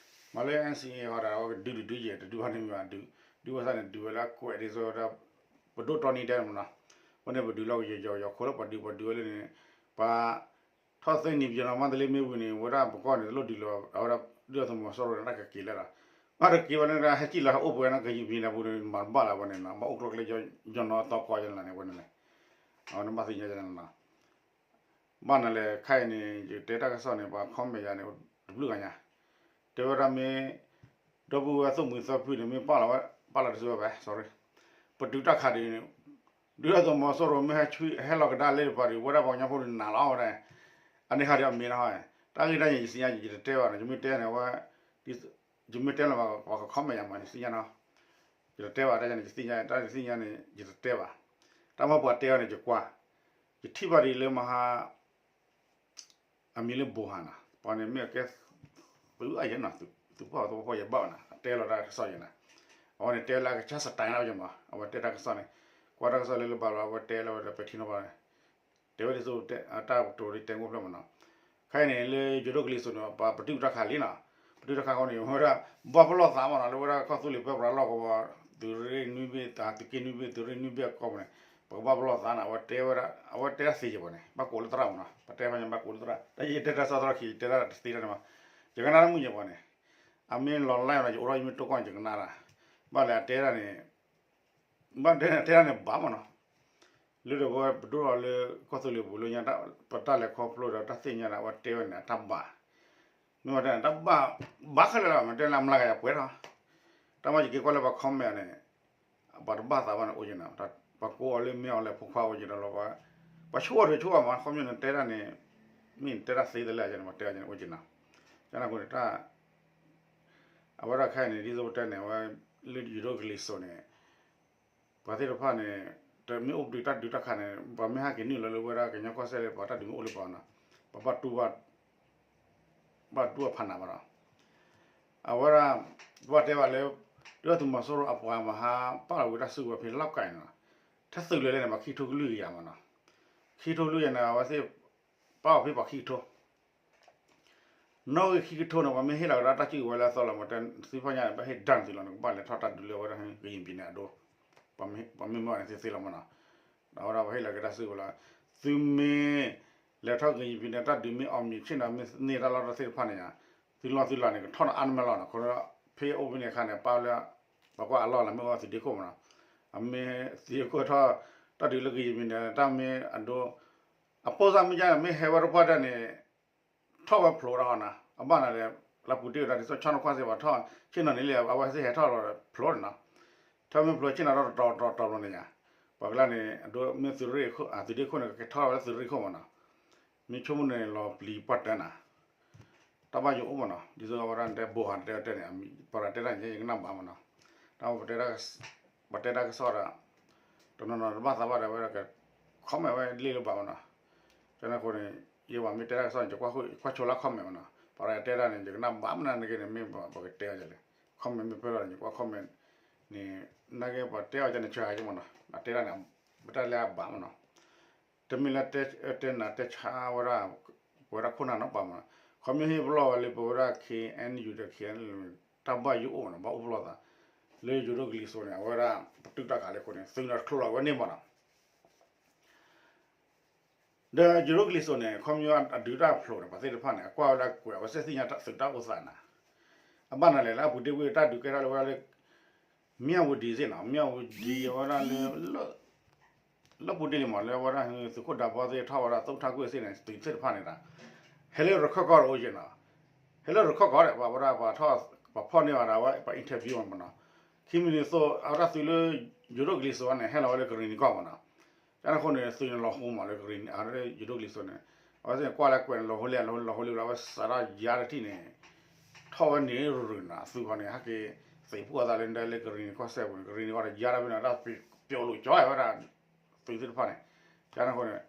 မ့ၢ်လၢ NCA ဃီဒီး အဝဲကဒုးဒုးဒုးယဲၢ် တဒုးဘၣ်န့ၣ်မ့ၢ်ဘၣ်ဒုး ဒုးဝဲသးန့ၣ် ဒုးဝဲလၢအကွဲးဒ်သိးဒီး ပဒိၣ်တီနံၤတဲမးနီၤ ဝဲန့ၣ်ပဒုးလီၤကယီၤကယီၤခိၣ်လၢပှၤဒုးပှၤဒုးဝဲလၢန့ၣ် ပှၤ ထီၣ်သ့ၣ်နံၤပယီၤနီၤ မၤတလ့မ့ၢ်ဝံၤန့ၣ် ဝဲဒၣ်ပကီၢ်န့ၣ် တလိၣ်ဒုးလီၤ အဝဲဒၣ်ဒုၣ်ဒါသုးမီၤစိရိၤန့ၣ် တၢ်ကက့ၤလၢဒီး ဘၣ်တက့ၤဝဲန့ၣ် ဟဲကံၣ်လီၤဟဲအိၣ်ပှဲၤန့ၣ် ကယံၤပံၤန့ၣ်ပူၤန့ၣ် မၤတဘၣ်လၢၤဝဲန့ၣ်နီၤ ဘၣ်အိၣ်ကျိကျဲ ယနီၤအသီကီယဲန့ၣ်လီၤန့ၣ် ဝဲန့ၣ်န့ၣ် အဝဲန့ၣ်ဘၣ်သ့ၣ်ညါယဲန့ၣ်လီၤ ဘၣ်နၤလဲၣ် ခဲအံၤန့ၣ် ယတဲတၢ်ကစီၣ်န့ၣ် ပှၤ comment ယၤန့ၣ် တဘျုးဂၤညါ တဲဝဲဒၣ်မ့ၢ် ဒီပုၢ်ဝဲၢ်သိၣ်မှံၤသီဖုန့ၣ် မ့ၢ်ပာ်လီၤဝဲ ပာ်လီၤတစုဝဲဖဲ sorry ပတုာ်တၢ်ခးဒ်န့ၣ် ဒုၣ်ဒါသုးမီၤစိရိၤမ့ၢ်ဟဲဆှံဟဲလီၤကဒါလၢတပၤဒီး ဝဲဒၣ်ပှၤကညီဖိန့ၣ်နာ်လီၤဝဲဒၣ် အန့ၣ်ခါဒ်အမ့ၢ်နီၤ တၢ်ဂ့ၢ်တၢ်ယံၤယသ့ၣ်ညါ ယတတဲဘၣ်နီၤ ယမ့ၢ်တဲန့ၣ်ဝဲ ယမ့ၢ်တဲလီၤဘၣ် ပှၤက comment ယၤမး ယသ့ၣ်ညါနီၤ ယတတဲဘၣ် တၢ်ယၤန့ၣ် ယသ့ၣ်ညါ တၢ်ယသ့ၣ်ညါန့ၣ် ယတတဲဘၣ် တၢ်မ့ၢ်ပှၤတဲအီၤန့ၣ် ယကွၢ် ယထံၣ်ဘၣ်ဒ်လၢမဟါ အမံၤလၢဘိဟါနီၤ ပှၤန့ၣ်မ့ၢ်အကဲ သုးအယဲနီၤ သုးဖီၣ်သဝီဖီၣ်ယဲဘၣ်နီၤ အတဲလီၤတၢ်ကစီၣ်ယဲနီၤ အဝဲန့ၣ်တဲလၢအကစၢ် style နီၤ ယမး အဝဲတဲတၢ်ကစီၣ်န့ၣ် ကွၢ်တၢ်ကစီၣ်လၢလၢဘၣ်ဘၣ် အဝဲတဲလၢဝဲဒၣ်ပဲာ်ထံနီၤဖးန့ၣ် တဲဝဲဒ်သိး တၢ်ကတိၤဒ်တဲငိၢ်ဖျၢၣ်မးနီၤ ခဲအံၤန့ၣ် လၢယိၤဒိၣ်ကလံၤစိးန့ၣ် ပပတုာ်တၢ်ခးလံနီၤ ပတုာ်တၢ်ခးဃီန့ၣ် ဝဲဒၣ် ဘၣ်ပလီၢ်သးမးနီၤ လၢဝဲဒၣ်ကီၢ်သူလ့ၤပၢပြးလီၢ်ကဝီၤ သုးရ့ၣ်နွံဘ့ၣ် သုးက့နွံဘ့ၣ် သုးရ့ၣ်နွံဘ့ၣ်အကီၢ်ပူၤန့ၣ် ပကဘၣ်ပလီၢ်သးနီၤ အဝဲတဲဝဲဒၣ် အဝဲတဲတၢ်သ့ယဲၢ်ပှၤန့ၣ် ဘၣ်ကိးလၢသရၣ်မးနီၤ ပတဲဖဲညါဘၣ်ကိးလၢသရၣ် တၢ်ယတဲတၢ်ကစီၣ်သရၣ်ခံ ယတဲတၢ်တသ့တၢ်န့ၣ်မး ယကနၣ်တၢ်မုၢ်ယဲၢ်ပှၤန့ၣ် အမ့ၢ်လီၤလၢ်နီၤ ယအိၣ်ထီၣ်ယမ့ၢ်တိၢ်ကီၢ်န့ၣ် ယကနၣ်တၢ် ဘၣ်လဲၣ်အတဲဒၣ်န့ၣ် ဘၣ်တဲန့ၣ် တဲဒၣ်န့ၣ်ဘၣ်မးနီၤ လၢဒီးဝဲပဒိၣ်ထီၣ်လၢကီၢ်သူလ့ၤပူၤလၢညါ ပတၢ်လဲၤခီဖျိဒီးတၢ်သ့ၣ်ညါဒီး အဝဲတဲဝဲန့ၣ် အတၢ်ဘၣ် မ့ၢ်ဝဲတဲန့ၣ် တၢ်ဘၣ် ဘၣ်ခဲလၢာ်လီၤ မ့ၢ်တဲလၢအမျးကယၤပှဲၤထီၣ် တၢ်မ့ၢ်ယက့ၤကွၢ်လၢပှၤ comment န့ၣ် ပှၤတဘၣ်သးဘၣ်န့ၣ်အိၣ်က့ၤနီၤ ပှၤကိးအီၤလၢမ့ၢ်အီၤလဲၤဖိခွါအိၣ်က့ၤဒီးလီၤ ပှၤဆိၣ်အီၤတဆိၣ်အီၤမး ခီပညီန့ၣ် တဲဒၣ်န့ၣ် မ့ၢ်တဲဒၣ်သ့တလဲၣ်န့ၣ် ပှၤတဲအီၤန့ၣ်အိၣ်က့ၤနီၤ ကန့ၣ်အဃိန့ၣ် တၢ် အဝဲဒၣ်ခဲအံၤန့ၣ် ဒ်သိးပတဲန့ၣ် အဝဲလၢယိၤဒိၣ်ကလံၤစိးန့ၣ် ပှၤသ့ၣ်တဖၣ်န့ၣ် တမ့ၢ်အိၣ်ပတုာ်တၢ်ဒုးတၢ်ခးန့ၣ် ပှၤမ့ၢ်ဟဲက့ၤနုာ်လီၤလၢဝဲဒၣ်ကညီကီၢ်စဲၣ်လၢပှၤတၢ်ဒုးမ့ၢ်အိၣ်လၢပှၤနီၤ ပဘၣ်တူၢ်ဘၣ် ဘၣ်တူၢ်ဘၣ်ဖးနးဘၣ်ဒီး အဝဲဒၣ် ပဘၣ်တဲဘၣ်လၢ ဒုၣ်ဒါသုးမီၤစိရိၤအပှၤမဟါ ပာ်လီၤဝဲတၢ်စုကဝဲၤဖဲလီၢ်ကၤန့ၣ်နီၤ ထဲသုးလဲၤလဲၣ်န့ၣ် ပှၤခံကထိကလုာ်ကယၤမးနီၤ ခံကထိကလုာ်ကယၤန့ၣ် အဝဲသ့ၣ် ပာ်အီၤဖဲပှၤခံကထိ နီၣ်ဂံၢ်ခံကထိန့ၣ် ပှၤမ့ၢ်ဟ့ၣ်လီၤကဒီးတၢ်စုကဝဲၤလၢအသီလီၤမး တဲသုဖီၣ်ညါန့ၣ် ဘၣ်ဟ့ၣ်ဒၣ်နသုလီၤန့ၣ် ကဘၣ်လဲၤထီၣ်တၢ်ဒုးလၢအဝဲဒၣ်ကယံာ်ပံၤန့ၣ်အဒိ ပှၤမ့ၢ်မၢန့ၣ်သ့သ့လီၤမးနီၤ ဒီးအဝဲဒၣ်ပှၤဟ့ၣ်လီၤကဒီးတၢ်စုကဝဲၤလီၤ သုမ့ၢ် လဲၤထီၣ်ကယံာ်ပံၤန့ၣ် တၢ်ဒုးမ့ၢ်အီၣ်မံၤဆ့ၣ်နီၤ မ့ၢ်န့ၢ်တၢ်လီၢ်တၢ်သ့ၣ်တဖၣ်န့ၣ်ယါ သုလီၢ်သုလီၢ်န့ၣ် ကထီၣ်နအါနမဲလီၤနီၤ ခီဖျိဖဲအိၣ်ဖဲန့ၣ်အခါန့ၣ် ပာ်လၢ ပှၤကွၢ်အလီၢ်လီၤ မ့ၢ်အိၣ်သုးဒ့ခိၣ်မးနီၤ အမ့ၢ်သုးဒ့ခိၣ်ထီၣ် တၢ်ဒုးလၢကယံာ်ပံၤန့ၣ် တၢ်မ့ၢ်အဒိ အပိၢ်စၢ်မ့ၢ်ကါန့ၣ် မ့ၢ်ဟဲဝဲတပှၢ်တၢၢ်န့ၣ် ထီၣ်ဝဲဖျိးတၢ်ဟီနီၤ အဘၣ်နၤလဲၣ် လၢပူၤတ့ၢ်ဝဲဒၣ် ဒ်သိးဆီနီၢ်ခွါစ့ၢ်ကီးထီၣ် ဆ့ၣ်နီၤန့ၣ်လံ အဝဲသ့ၣ်ဟဲထီၣ်လီၤဖျိးန့ၣ်နီၤ ထီၣ်မ့ၢ်ဖျိဆ့ၣ်နီၤ တီတီတီတီဘျီန့ၣ်ယါ, ပှၤကလၢ်န့ၣ် အဒိမ့ၢ်သုးရ့ၣ်အခိၣ် အသုးရ့ၣ်ခိၣ်န့ၣ် ကကဲထီၣ်ဝဲလၢသုးရ့ၣ်ခိၣ်မ့ၢ်နီၤ, မ့ၢ်ဆိကမိၣ်န့ၣ်လီၤပျံၤပှၢ်တၢၢ်နၤ, တၢ်ဘၣ်ယိၣ်အိၣ်မ့ၢ်နီၤ, ဒ်သိးအဝဲဒၣ်တဲဘိးဟးတဲတဲန့ၣ် ပှၤတဲတၢ်န့ၣ် ယကနၣ်ဘၣ်မ့ၢ်နီၤ, တၢ်ပတဲ ပတဲတၢ်ကစီၣ်ဒီး တနီၤနီၤတဘၣ်သးဘၣ်ဒီးဝဲဒၣ်က comment ဝဲလ့ၣ်လၢဘၣ်မ့ၢ်နီၤ, ကန့ၣ်အဃိန့ၣ် ယဲပှၤမ့ၢ်တဲတၢ်ကစီၣ်န့ၣ် ယကွၢ်ဆိလၢ comment မ့ၢ်နီၤ, ပှၤတဲတၢ်န့ၣ် ယကနၣ်ဘၣ်မ့ၢ်နီၤ နက့န့ၣ် မ့ၢ်ပှၤကတဲအီၤလဲၣ်, comment မ့ၢ်ပၢၢ်လီၤန့ၣ် ယကွၢ် comment န့ၣ် နာ်က့ပှၤတဲအီၤန့ၣ် ဆၢဂၤက့မ့ၢ်နီၤ, အတဲတၢ်န့ၣ် ပတၢ်လၢအဘၣ်မ့ၢ်နီၤ, တမ့ၢ်လၢတဲနၤတဲဆါဝဲဒၣ် ပဝဲဒၣ်ခိၣ်နၢ်နီတပၤမ့ၢ်နီၤ, ခီမ့ၢ်ဟ့ၣ်ပလီၢ်ဝဲလၢပဝဲဒၣ် KNU ဒီး KNLA တၢ်ဘၣ်ယိၣ်အိၣ်မ့ၢ်နီၤ, ဘၣ်အိၣ်ပလီၢ်သး လၢယိၤဒိၣ်ကလံၤစိးန့ၣ် အဝဲဒၣ်ပတုာ်တၢ်ခးလၢအဃိန့ၣ် သုးန့ၣ်တချုးလီၤဝဲန့ၣ်မ့ၢ်နီၤ ဒီးယိၤဒိၣ်ကလံၤစိးန့ၣ် ခီဖျိအဒုးတၢ်ဖျိးန့ၣ် ပှၤသ့ၣ်တဖၣ်န့ၣ် အကွၢ်ဝဲဒၣ်ကွဲး အဝဲစ့ၢ်သ့ၣ်ညါသုးတၢ်အိၣ်သးနၤ, အဘၣ်နၤလဲၣ်လၢအပူၤတ့ၢ်ဝံၤတၢ်ဒုးကဲထီၣ်လၢဝဲဒၣ်လၢ မၠၣ်ဝတံၤစ့ၢ်နီၤ, မၠၣ်ဝတံၤအဝဲဒၣ်လၢ လၢပူၤတ့ၢ်လံမး လၢအဝဲဒၣ်သုးခိၣ်ဒးဘီသ့ၣ်ထီၣ်ဝဲဒၣ် သုးထၢကွံာ်စ့ၢ်န့ၣ် သုးသ့ၣ်တဖၣ်န့ၣ်ဒီး ဟဲလၢရခၢၣ်ကီၢ်တအိၣ်က့နီၤ, ဟဲလၢရခၢၣ်ကီၢ်ဒီး ပှၤဝဲဒၣ်ပှၤထီၣ် ပှၤဖီၣ်န့ၢ်အီၤဒီး အဝဲပှၤ interview မ့ၢ်နီၤ, ခံမံးနံးသိး အဝဲဒၣ်သုးလၢ ယိၤဒိၣ်ကလံၤစိးန့ၣ် ဟဲလီၤဝဲလၢကရံၣ်နံၤကီၢ်မ့ၢ်နီၤ, ကန့ၣ်အဃိန့ၣ် သုးန့ၣ်လီၤဟိမးလၢကရံၣ်နံၤ အဝဲဒၣ်ယိၤဒိၣ်ကလံၤစိးန့ၣ်, အဝဲသ့ၣ်န့ၣ်ကွၢ်လၢကွဲးန့ၣ်လီၤဟိလံ လီၤဟိလံလီၤ အဝဲစးထီၣ်ယါတထံၣ်န့ၣ် ထီၣ်ဝဲန့ၣ်ရူၤရူၤနီၤ, အသုးခီန့ၣ် ဟဲက့ၤ သံးပူၤအသးလၢဒၢလၢကရံၣ်နံၤကီၢ်စဲၣ် ပူၤန့ၣ် ကရံၣ်နံၤကီၢ်ဒီးယါတၢ်ဖဲန့ၣ် တၢ်ပျိာ်လိာ်ကၠီဝဲဒၣ် သုးသ့ၣ်တဖၣ်န့ၣ်, ကန့ၣ်အဃိန့ၣ်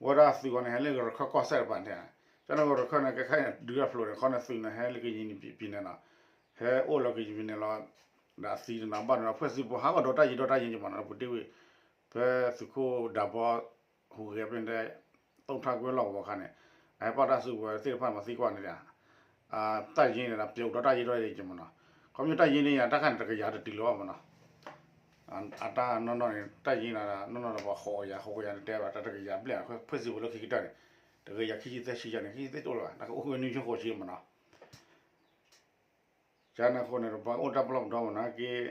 ဝဲဒၣ်သုးခီန့ၣ် ဟဲလၢရခၢၣ်ကီၢ်စဲၣ်တပၤန့ၣ်, ကန့ၣ်အဃိရခၢၣ်န့ၣ် ကဲခါန့ၣ်ဒုးတၢ်ဖျိးန့ၣ် ခီန့ၣ်သုးန့ၣ် ဟဲလၢကရင်နီၤ ပြည်နယ်နီၤ, ဟဲအိၣ်လီၤကရင်နီၤလီၤ, ဒီးအသံတနီၤဘၣ်နီၤ ဖဲသုးပူၤဟးဂီၤဒီးတၢ်ယံၤဒီးတၢ်ယံၤက့မ့ၢ်နီၤ ပူၤတ့ၢ်ဝံၤ ဖဲသုးခိၣ်ဒးဘီ ဟူးဂဲၤဖဲန့ၣ် သုးထၢကွံာ်လီၢ်ကဝီၤခါန့ၣ်, အဟဲပာ်တၢ်စုကဝဲၤသ့ၣ်တဖၣ်န့ၣ် ပှၤသံကွၢ်န့ၣ် တၢ်ယံၤန့ၣ်ဒီး ပျိာ်ဒီးတၢ်ယံၤဒီးယံၤက့မ့ၢ်နီၤ, ခီဖျိတၢ်ယံၤန့ၣ်ယါ တၢ်ခါန့ၣ် တကယၤတတုၤလၢၤဘၣ်မ့ၢ်နီၤ, အတၢ်နီၢ်နီၢ်န့ၣ် တၢ်ယံၤန့ၣ် နီၢ်နီၢ်ဒီးပှၤဃိးကယၤ ဃိးကယၤန့ၣ် တဲဘၣ်တၢ်တကယၤဘျဲၣ် ဖဲသုးပူၤလၢခံကတၢၢ်န့ၣ်, တကယၤခံဆံသၢဆံယါန့ၣ် ခံဆံသၢကၠိလၢၤဘၣ် တၢ်ကအိၣ်ဃုနွံဆံဃိးဆံမ့ၢ်နီၤ ကန့ၣ်အဃိန့ၣ် ပှၤအိၣ်တၢ်ပလီၢ်ပဒီမ့ၢ်နီၤက့,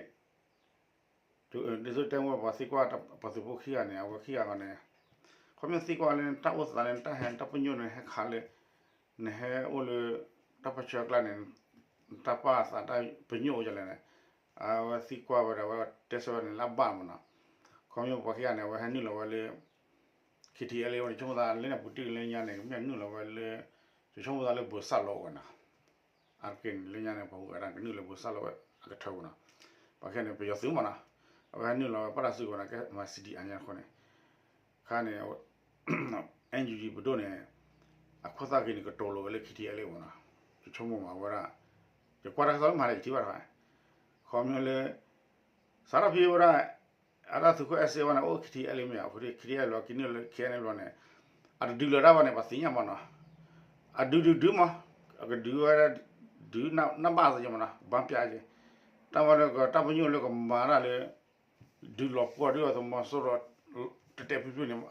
ဒ်သိးတဲဝဲပှၤသံကွၢ်ပှၤသုးဖိခံဂၤန့ၣ် အဝဲခံဂၤဂီၢ်န့ၣ်, ခီဖျိသံကွၢ်လၢနတၢ်အိၣ်သးလၢနတၢ်ဟဲတၢ်ပညိၣ်န့ၣ် ဟဲခးလၢ နဟဲအိၣ်လၢ တၢ်ပၢဆှၢကျါန့ၣ် နတၢ်ပာ်သးတၢ်ပညိၣ်အိၣ်ဒ်လဲၣ်န့ၣ်, အဝဲသံကွၢ်ဝဲဒီး အဝဲတဲဆၢဝဲန့ၣ်လၢအဘၣ်မ့ၢ်နီၤ, ခီဖျိပှၤခံဂၤန့ၣ် အဝဲဟဲနုာ်လီၤဝဲလၢ ခံထံၣ်အဲလ့ၣ်ဝဲန့ၣ် ဆိကမိၣ်သးလၢန့ၣ် ပူၤတ့ၢ်လၢညါန့ၣ် ကမ့ၢ်နုာ်လီၤဝဲလၢ ယဆိကမိၣ်သးလၢဘိးစၢ်လိာ်ဝဲနီၤ, အါတက့ၢ်န့ၣ် လၢညါန့ၣ် ပှၤဟူးဂဲၤတၢ်ကနုာ်လၢဘိးစၢ်လိာ်ဝဲအကထၢပူၤနီၤ, ပှၤခဲန့ၣ် ပယီၤသုးမ့ၢ်နီၤ, အဝဲဟဲနုာ်လီၤဝဲပာ်တၢ်စုကဝဲၤနီၤ ကဲမၤ C D I ညါအဃိန့ၣ်, ခါန့ၣ် NUG ပဒိၣ်န့ၣ် အခိၣ်သၣ်ဂ့ၤန့ၣ် ကတိၤလိာ်ဝဲလၢ ခံထံၣ်အဲလ့ၣ်မ့ၢ်နီၤ, ယဆိကမိၣ်မးဝဲဒၣ်, ယကွၢ်တၢ်ကစီၣ်လၢမၤလၢယထံၣ်ဘၣ်တခါ, ခီဖျိလၢ စးထီၣ်ဖဲဝဲဒၣ် အတၢ်သုးခိၣ်အဲၣ်စ့ဝဲန့ၣ် အိၣ် ခံထံၣ်အဲလ့ၣ်မ့ၢ်ဧါ, ခံထံၣ်အဲလ့ၣ်လီၤ ကနုာ်လၢ ခံထံၣ်အဲလ့ၣ်လီၤန့ၣ်, အတဒုးလၢၤတၢ်ဘၣ်န့ၣ် ပှၤသ့ၣ်ညါမ့ၢ်နီၤ, အဒုးဒုးဒုးမး, အကဒုးဝဲဒၣ် ဒုးနၢ်ဘၣ်သ့ၣ်ညါမ့ၢ်နီၤ ကဘၣ်ပျၢ်က့ၤ, တၢ်မၤလၢကတၢ်ပညိၣ်လၢကမၤတၢ်လၢ ဒုးလီၤပှီၢ်ဒုးအီၤသုးမီၤစိရိၤ တတဲဖုဖုန့ၣ်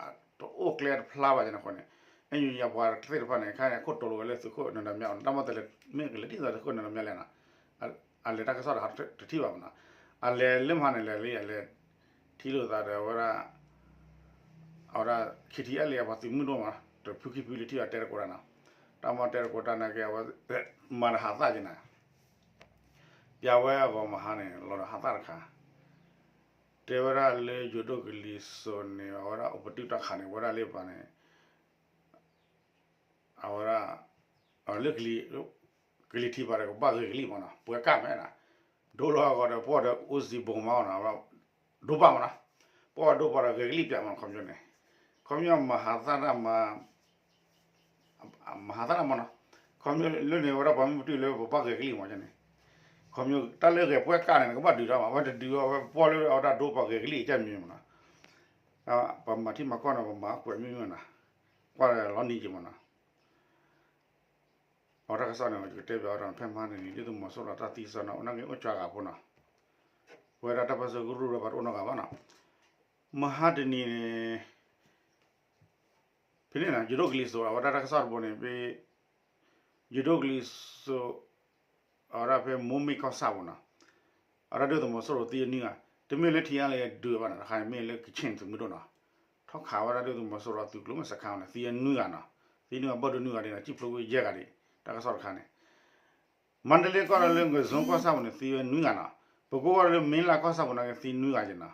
တအိၣ်ကျဲတဖျါဘၣ်န့ၣ်အဃိန့ၣ်, အညိယပှၤသ့ၣ်တဖၣ်န့ၣ် ခါန့ၣ် အခိၣ်တိၤလိာ်ဝဲလၢသုးခိၣ်နၢၤဒါမြ တၢ်မၤတလဲၤ မ့ၢ်ကလဲၤဒ်သိးသုးခိၣ်နၢၤဒါမြလဲၣ်နီၤ, အလဲၤတၢ်ကစီၣ်တဟးတထံၣ်ဘၣ်မ့ၢ်နီၤ, အလဲၤလၢမဟါန့ၣ် လဲၤလၢအလဲၤ ထံၣ်လိာ်သးဒီးဝဲဒၣ် အဝဲဒၣ် ခံထံၣ်အဲလ့ၣ်အပှၤသုးမုၢ်ဒိၣ်မး တဖုခံဖုလၢထံၣ်အတဲတကိးတၢ်နီၤ, တၢ်မၤတဲတကိးတၢ်နာ်က့ အဝဲ မၤတဟးသၣ်က့ၤနၤ, ပျၢ်ဝဲအဂီၢ်မဟါန့ၣ် လီၤဒီးဟးသၣ်တခါ, တဲဝဲဒၣ်လၢယိၤဒိၣ်ကလံၤစိးန့ၣ် အဝဲဒၣ်အိၣ်ပတုာ်တၢ်ခးန့ၣ် ဝဲဒၣ်လၢပှၤန့ၣ် အဝဲဒၣ် လၢ ကလံၤထံးပၤဒီးကဘၣ်ဂဲၤကလံၣ်မ့ၢ်နီၤ, ပှဲၤကၣ်မဲာ်နီၤ, ဒိလီၤအဂီၢ်ဒီးပှီၢ်ဒီး အိၣ်စံးဘိးမးနီၤ, ဒိဘၣ်မ့ၢ်နီၤ, ပှီၢ်ဒိပှၤဒီးဂဲၤကလံၣ်ပျးမ့ၢ်နီၤ, ခီပညီမၤဟးသၣ်တၢ်မၤ မၤဟးသၣ်တၢ်မ့ၢ်နီၤ, ခီပညီလၢန့ၣ် ဝဲဒၣ်ပှၤမ့ၢ်ပတုာ်လၢပဘၣ်ဂဲၤကလံၣ်မ့ၢ်န့ၣ်, ခီပညီတၢ်လၢဂဲၤပှဲၤကၣ်န့ၣ် နကဘၣ်ဒုးတၢ်မး, အဝဲတဒုးအီၤ ဝဲပှီၢ်လၢအဝဲဒၣ်ဒိပှၤဂဲၤကလံၣ်အကၢ်မံၤမ့ၢ်နီၤ, ပှၤမၤထံမၤကီၢ်န့ၣ် ပမၤကွဲးမံၤမ့ၢ်နီၤ, ကွၢ်လီၤနံၤက့ၤမ့ၢ်နီၤ အဝဲတၢ်ကစီၣ်န့ၣ် ယကတဲဘၣ်အီၤဒီး ဖဲမဟါတနံၤ ဒုၣ်ဒါသုးမီၤစိရိၤတၢ်သံစၢ်နီၤ အိၣ်နာ်က့အိၣ်ကၠီဂၤဖိနီၤ, ပဝဲဒၣ်တၢ်ပၢဆှၢကရူၢ်ဒီးပှၤတအိၣ်နီတဂၤဘၣ်နီၤ, မဟါတနံၤန့ၣ် ဖဲန့ၣ်နီၤ ယိၤဒိၣ်ကလံၤစိး အဝဲဒၣ်တၢ်ကစီၣ်တဘိန့ၣ် ဖဲ ယိၤဒိၣ်ကလံၤစိး အဝဲဒၣ်ဖဲမိၢ်မ့ၢ်ကီၢ်ဆၣ်ပူၤနီၤ, အဝဲဒၣ်ဒုၣ်ဒါသုးမီၤစိရိၤသံအနွံဂၤ, တမ့ၢ်လၢထံအါလၢဒုးဘၣ်နီၤ, တခါန့ၣ်မ့ၢ်လၢကခ့ၣ်သုးမုၢ်ဒိၣ်နီၤ, ထီၣ်ခးဝဲဒၣ်ဒုၣ်ဒါသုးမီၤစိရိၤအသုးကျိၤမ့ၢ်စခါန့ၣ် သံအနွံဂၤနီၤ, သံနွံဂၤဘၣ်ဒိနွံဂၤဒ်နီၤ စံၣ်ဖျိဝံၤယဲၢ်ဂၤဒံး, တၢ်ကစီၣ်တခါန့ၣ် မါတလ့ကီၢ်ဒီးလၢငွေစုန်းကီၢ်ဆၣ်ပူၤန့ၣ် သံဝဲနွံဂၤနီၤ, ပ ပကိကီၢ်ဒိၣ်လၢမ့လးကီၢ်ဆၣ်ပူၤန့ၣ်ကသံနွံဂၤက့ၤနီၤ.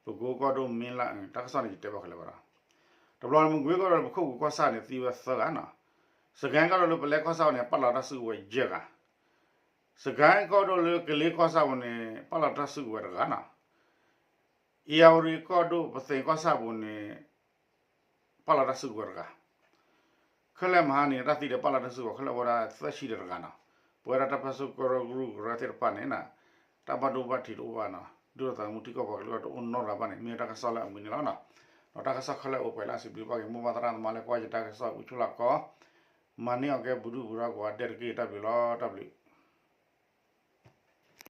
ပကိကီၢ်ဒိၣ်မ့လး တၢ်ကစီၣ်န့ၣ်ယတဲဘၣ်ခဲလၢာ်ဘၣ်ဒီး တဘျီန့ၣ် မကွ့ကီၢ်ဒိၣ်လၢပခိၣ်ပူၤကီၢ်ဆၣ်န့ၣ်သံဝဲသၢဂၤနီၤ. စကဲကီၢ်ဒိၣ်လၢပလဲကီၢ်ဆၣ်ပူၤန့ၣ် ပာ်လီၤတၢ်စုကဝဲၤယဲၢ်ဂၤ. စကဲကီၢ်ဒိၣ်လၢကလ့ကီၢ်ဆၣ်ပူၤန့ၣ် ပာ်လီၤတၢ်စုကဝဲၤတဂၤနီၤ. အ့ၣ်ယၣ်ဝတံၤကီၢ်ဒိၣ်ပသ့ၣ်ကီၢ်ဆၣ်ပူၤန့ၣ် ပာ်လီၤတၢ်စုကဝဲၤတဂၤ. ခဲလၢာ်မဟါန့ၣ် တၢ်သံဒီးပာ်လီၤတၢ်စုကဝဲၤခဲလၢာ်အိၣ်ဝဲဒၣ်သၢဆံဒီးတဂၤနီၤ. ပဝဲဒၣ်တၢ်ပၢဆှၢကရၢကရိကရၢသ့ၣ်တဖၣ်န့ၣ် တၢ်ဘၣ်ဒိဘၣ်ထံးတအိၣ်ဘၣ်နီၤ. ဒုၣ်ဒါသုးမုၢ်ထံကီၢ်ပှၤကလုာ်တအိၣ်နီတဂၤဘၣ်န့ၣ် မ့ၢ်တၢ်ကစီၣ်လၢအမုာ်န့ၣ်လီၤနီၤ. ဒီးတၢ်ကစီၣ်ခဲလၢာ်အိၣ်ပှဲၤလၢအစံးဘျုးဘၣ်က့ၤ မိၢ်ပၢ်သရၣ်သမါလၢကွၢ်ယတၢ်ကစီၣ်အူဆူၣ်လီၤကီ မၤန့ၢ်အီၤကဲပူၤဒုၣ်ပူၤဒီးကိးဂၤဒဲးတက့ၢ်. တၢ်ဘျုးလီၤ တၢ်ဘျုး.